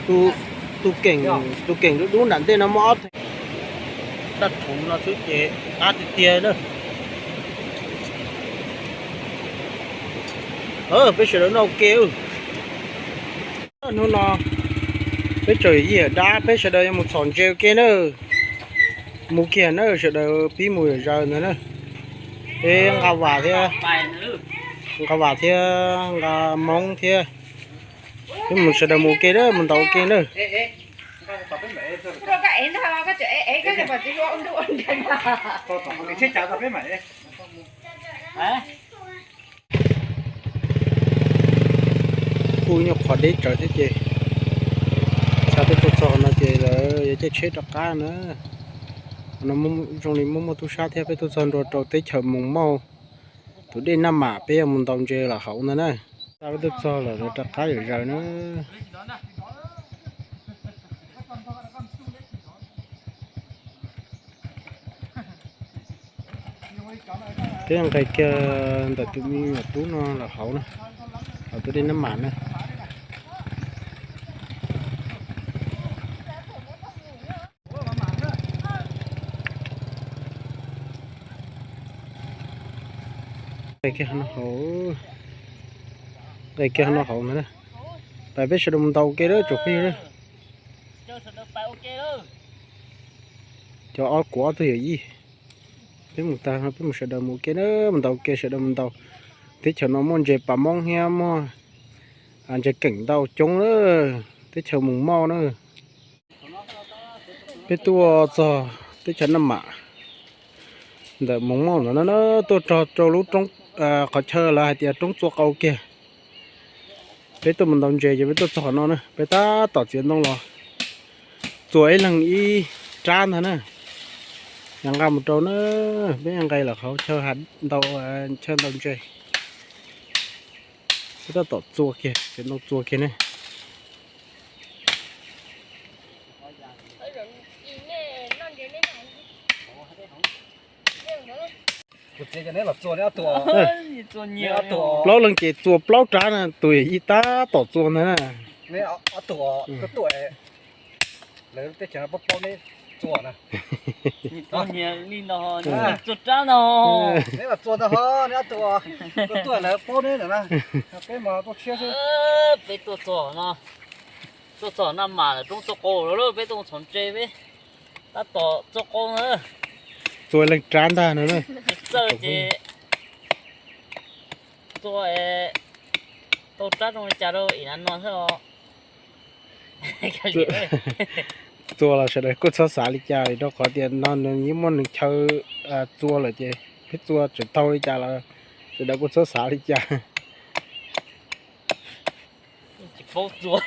Tus, tus keem, tus keem dub dub nram ntej no muaj ob theem. Dab rhuv no xwb ces qab tiag tiag na. Peb sawv daws noj ua ke. Hnub no peb tsaug yim dab, peb sawv daws yuav mus txhom ntses ua ke na. Mus kiag na, sawv daws pib mus yam zaws ntag na. Peb nqa vas thiab, nqa vas thiab nqa moob thiab. Peb mus sawv daws mus ua ke na, mus ntaus ua ke na. Kuj nyuag qhov deb tsawv thiab ces, xav peb tuaj txog no ces lawv yuav caij tsheb rov qab na. No zoo li muaj muaj tub sab thiab, peb tuaj txog ntua rau teb chaws Moos Mauj, tus dej Naj Mam, peb yuav mus ntaus ntses los hauv ntag na. Xav peb tuaj txog lawm lawv rov qab yam zaws na. Peb nqes kiag ntawm tus me nyuam tub no los hauv na, hauv tus dej Naj Mam na. Nqes kiag no hauv, nqes kiag no hauv ntag na. Pais peb sawv daws mus ntaus ua ke lawm tsoom phooj ywg. Cov ob kuv ob tug yawm yij, peb mus tag no peb mus sawv daws mus ua ke na, mus ntaus ua ke, sawv daws mus ntaus. Teb chaws no muaj ntses pas moob thiab muaj ntses keem ntau coob na, teb chaws Moos Mauj na. Peb tuaj txog teb chaws Naj Mam ntawm Moos Mauj ntawd no na, tuaj txog rau lub roob, qhov chaw lawv hais tias roob txua qau kiag. Peb tuaj mus ntaus ntses ces peb tuaj txog qhov no na, peb tab tom txiav ntoo los txua ib leeg ib rab ntag na. Yog nqa mus rau na, peb nqes lawm qhov chaw ntau, chaw ntaus ntses. Peb tab tom txua kiag, txiav ntoo txua kiag ne. Plaub leeg ces txua plaub rab na, tus yawm yij tab tom txua ntag na. Txua rab no. Neb txua ntag ho, neb ob tug tuaj lawv paub neb ntawm na. Peb mas tuaj tshiab xwb. Peb tuaj txog no, tuaj txog Naj Mam lawm, roob txua qau lawm, peb tuaj mus txhom ntses peb tab tom txua qau na. Txua leej rab ntag no na. Txawj ces txua tau rab zoo li cas rau ib na no xwb os. Txua los sawv daws kuj txhob xav li cas vim rau qhov tias no nws yeej muaj nws chaw txua lawm ces peb txua tseem tau li cas los sawv daws kuj txhob xav li cas. Tsis paub txua.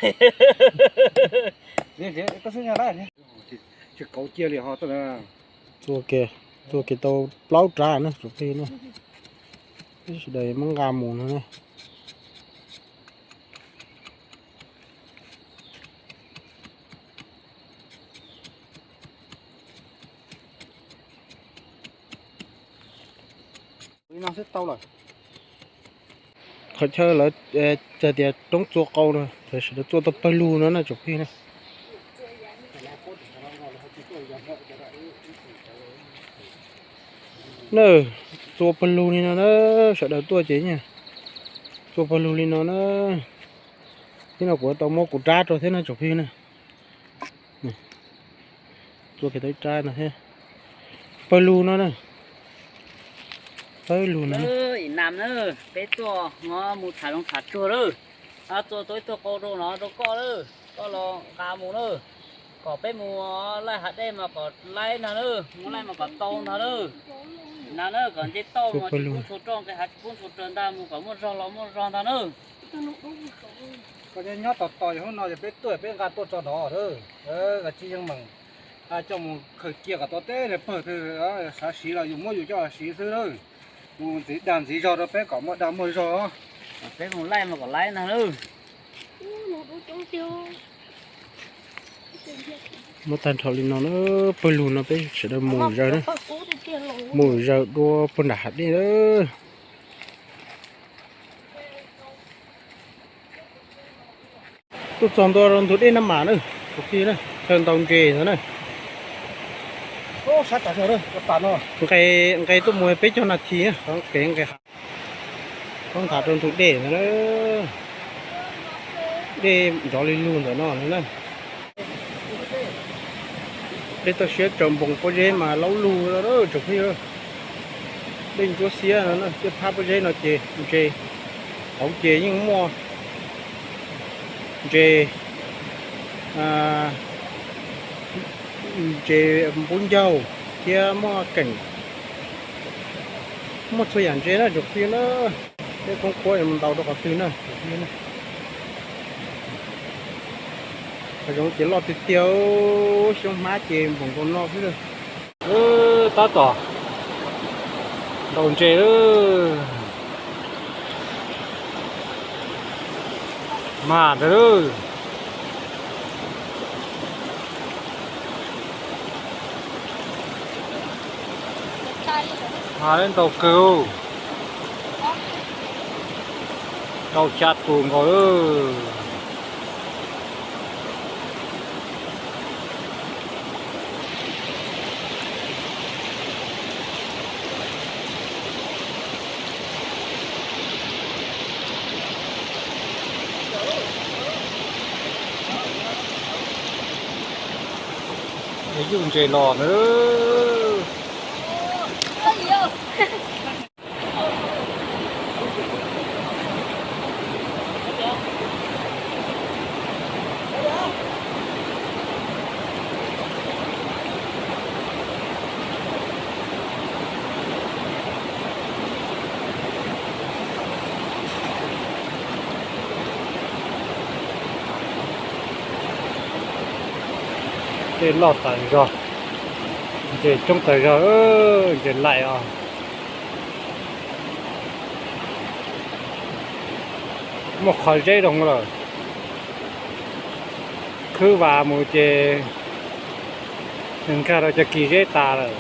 Txua kiag, txua kiag tau plaub rab na, tsoom phooj ywg na. Peb sawv daws muab nqa mus no na. Qhov chaw lawv hais tias roob txua qau no, sawv daws txua tau pawg lug no na tsoom phooj ywg na. Na, txua pawg lug li no na, sawv daws tuaj ces na, txua pawg lug li no na. Thiab no kuv tau muab kuv rab rau thiab na tsoom phooj ywg na. Txua kiag tau ib rab no thiab. Pawg lug no na. Pawg lug no. Nam na, peb tuaj mus tham zoov tham tsuag lawm. Txua tau ib tug qau rau no rau koj lawm, koj los nqa mus lawm. Kom peb mus laij hav dej mas kom laib ntag na, mus laij mas kom tau ntag na. Nam na, kom nce toj mas tsis pub ntshua roj, nqis hav tsis pub ntshua raws ntag, mus kom muaj zog los muaj zog ntag na. Koj nyob tos tos yog hnub no yog peb tuaj peb nqa tuaj tso nov, nqa tsis yeej meem coj mus khaws cia kom tau teb niag pawg twg xav siv los yus muab yus coj siv xwb na. Mus ntxiv dag ntxiv zog rau peb kom muaj dag muaj zog. Peb mus laij mas kom laib ntag na. Muab tag nrho li no na, pawg lug no peb sawv daws mus zaws na, mus zaws dua puag nram hav dej na. Tuaj txog ntua rau ntug dej Nab Mam na, thaws ntaus ntses ntawd na. Nqes, nqes tuaj mus peb caug nas this na, kev nqes. Thaum nthav rau ntug dej ntawd na, dej nrov li lug ntawm no na. Peb toj siab tsaws npoos pob zeb mas laub lug tsoom phooj ywg. Dej ntsuab xiab no, tej phab pob zeb no ces ntses, hauv ces yeej muaj ntses, ntses npub ncaug thiab muaj keem, muaj txhua yam ntses na tsoom phooj ywg na. Peb koob kuab yuav mus ntaus rau qhov twg na tsoom phooj ywg na. Qhov zoov ces loj tiag tiag, xyoob hmab ces npaum nkaus no xwb. Tab tom ntaus ntses lawm. Mas ntawd lawm. Mas lawv ntaus kawg, ntaus xya tus nkaus lawm. Yuj ntses los na. Dej loj tas zog, ntses coob tas zog, ntses laim os. Muaj qhov zeb zoo lawm. Khwb vas mus ces nkag rau cov kis zeb tas lawm.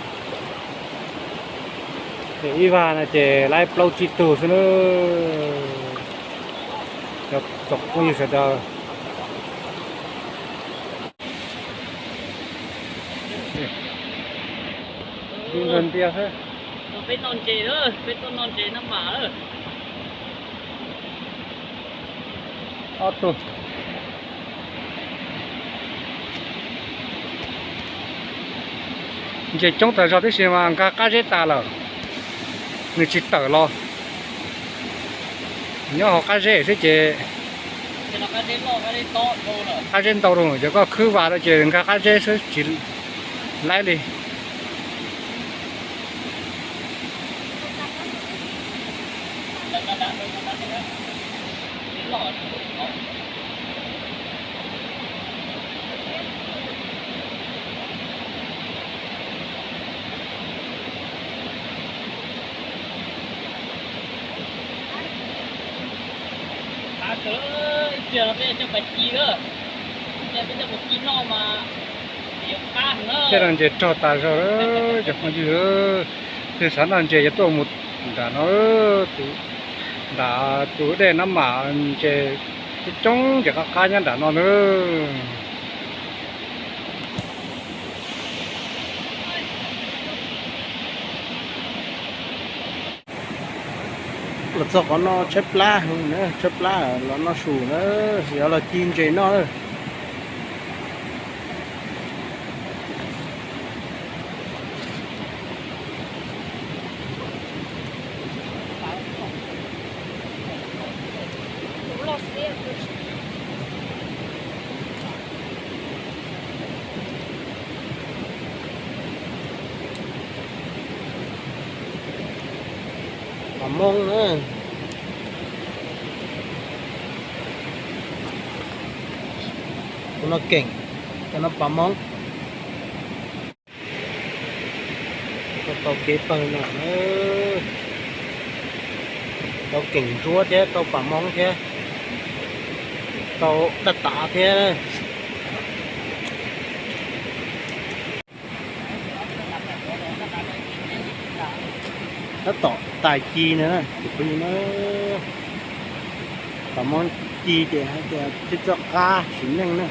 Ces ib vag no ces laib plaub tsib tug xwb na. Cov phooj ywg sawv daws, ntiag xwb. Peb tuaj noj ntses na, peb tuaj noj ntses Nab Mam. Ob tug. Ntses coob tas zog tib si mas nkag qab zeb tas lawm, nws tsis tawm los. Nyob hauv qab zeb xwb ces qab zeb ntau rau, ces koj khwb vas rau ces nkag qab zeb xwb tsis laib li. Tej no ntses rog tas zog lawm cov phooj ywg. Twg xav noj ntses yuav tuaj mus nram no, nram tus dej Nab Mam ntses coob coob ntses qab qab nyob nram no na. Los txog qhov no tshaib plab heev na, tshaib plab los noj su na, yuav los ci ntses noj na. Pas Moob na. Tus no Keem, tus no Pas Moob. Tau kev pawg no, tau Keem Ntsuab thiab tau Pas Moob thiab, tau Daj Tav thiab. Tab tom tais ci na, tus phooj ywg na, Pas Moob Ci ces hais tias twb txoj qab sim neej na.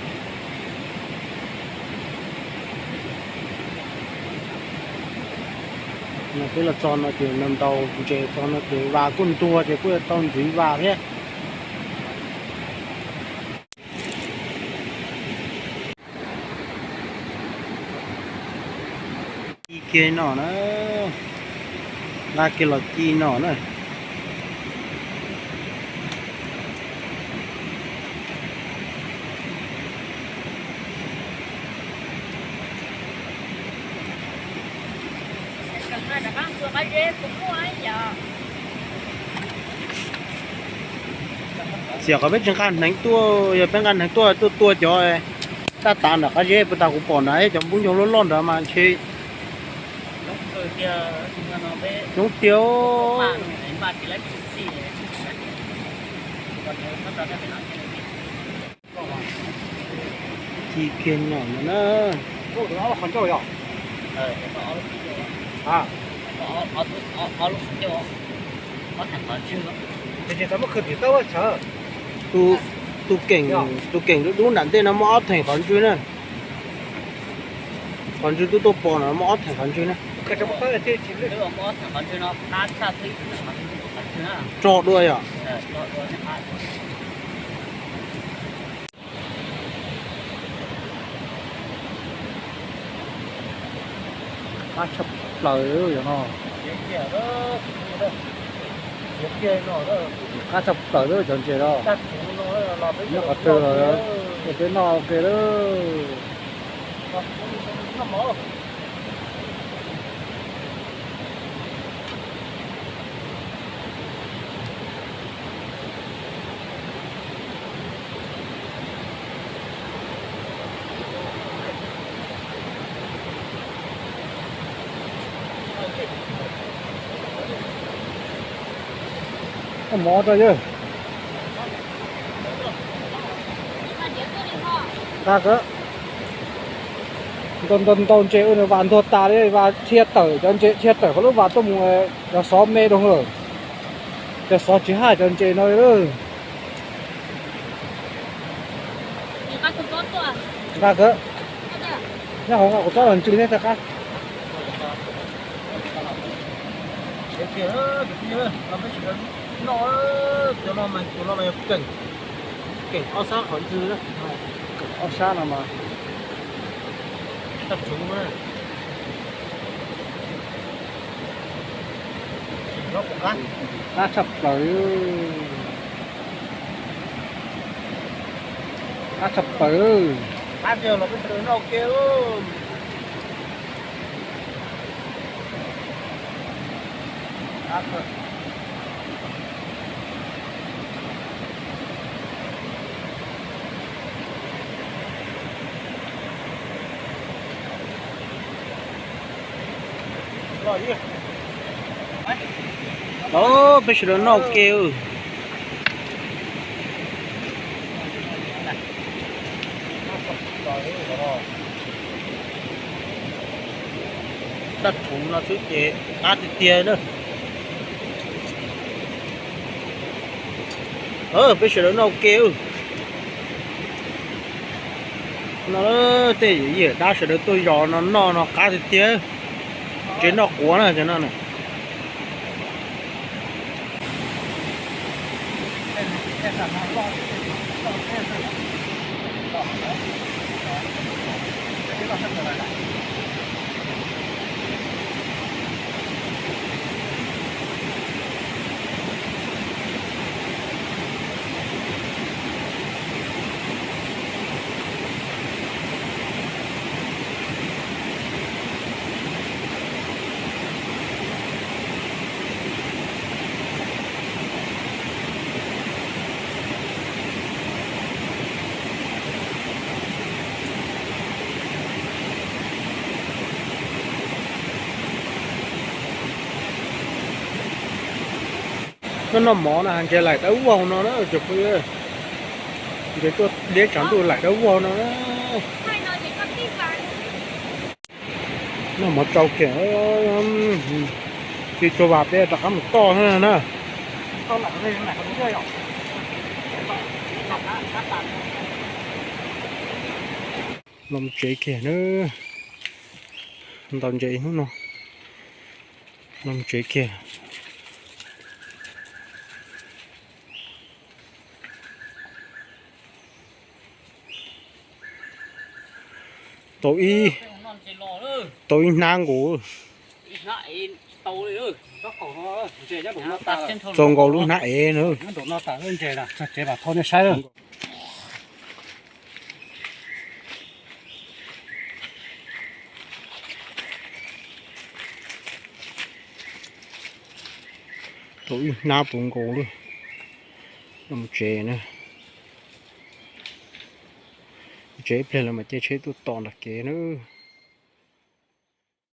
No peb los txog no ces ntaus ntses txog no ces vas kuj ntuag ces kuj yuav tau ntxiv vas thiab. Ci kiag no na, nqa kiag los ci no na. Xiam qhov peb tsis nqa hneev tuaj, yog peb nqa hneev tuaj tuaj tua cov tab tav nram qab zeb puas tas, kuv pom nram cov npub nyoog loj loj nrad mas ntshe coob tiag. Ci kiag no na. Tus keem, tus keem dub dub nram ntej no muaj ob theem qhov ntswg na. Qhov ntswg twb tuaj pom no muaj ob theem qhov ntswg na. Rog dua yom. Qab tshaj plaws no. Qab tshaj plaws lawm cov ntses no. Nyob qhov twg los peb noj ua ke lawm. Mov rau yawg. Nqa kawg. Ntaus ntaus ntaus ntses ua nws vas ntuag tas li, vas dhia tawm, cov ntses dhia tawm qhov lub vas tuaj mus, cov xov me dhau lawm. Cov xov tsis haj cov ntses no li. Nqa kawg. Nyob hauv nqa kuv txob los ntsw thiab taj qab. Noj, cov no mas tus no mas yog keem, keem ob sab qhov ntswg, keem ob sab no mas tag tsuv na. Qab tshaj plaws. Qab tshaj plaws. Qab tiag los peb sawv daws noj ua ke. Peb sawv daws noj ua ke. Dab rhuv no xwb ces qab tiag tiag na. Peb sawv daws noj ua ke. No tej yawm yij dab sawv daws tuaj zos no noj no qab tiag tiag. Tsev noj quav na cov no. Tuaj noj mov no ntses laim dawb vog no na cov phooj ywg. Ntses tuaj liab tshav ntuj laim dawb vog no. Noj mov tsau kiag, tsis tshua vam peb rov qab mus toj na. Los tsev kiag na. Ntaus ntses ib hnub no. Los tsev kiag. Tau ib, tau ib hnab nkaus. Txaus nkaus lub hnab ev na. Tau ib hnab puv nkaus lub. Los tsev na. Tsev ib pliag lawm mas caij tsheb tuaj tos nram kev na.